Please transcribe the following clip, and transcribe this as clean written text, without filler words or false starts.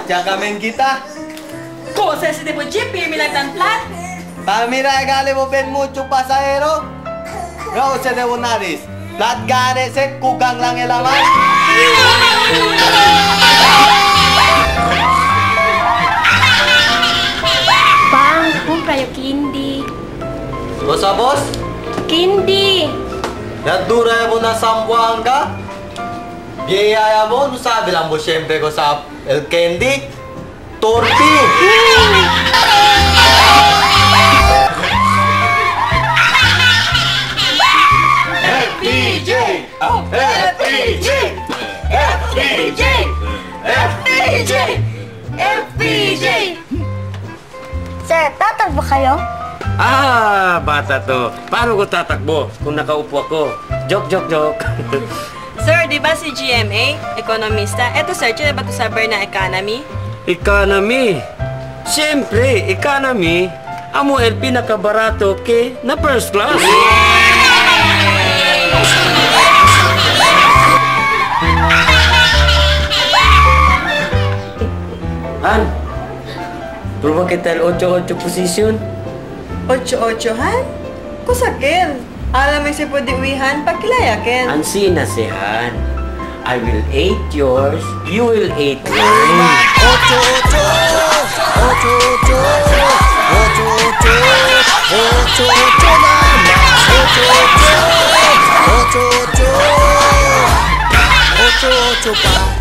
Tsaka men kita. Cosa si debo jeep, milang plat. Pamira gale mo ben mucho pasahero. No se debo nariz. Plat gane se kugang lang elaman. Pang, kumpra yo candy. Bosa boss? Candy! Nadura mo na Sambuanga? Biyaya mo, no sabi lang mo siyempre ko sa El Candy? Torti! FPJ! FPJ! FPJ! FPJ! FPJ! Sir, tatakbo kayo? Ah, bata to. Paano ko tatakbo kung nakaupo ako? Joke, joke, joke. Sir, di ba si GMA, ekonomista? Eto sir, sino ba to sa na economy? Economy. Siyempre, economy. Amo el pinakabarato ke na first class. Han, prueba kita el 8-8 position. 8-8, han? Kusakin. Alam mo si pwede uwihan pag kilayakin. Ansina si Han. I will eat yours, you will eat mine. Ocho, ocho, ocho, ocho, ocho, ocho, ocho, ocho, mama, ocho, ocho, ocho, ocho, ocho, ocho, pa.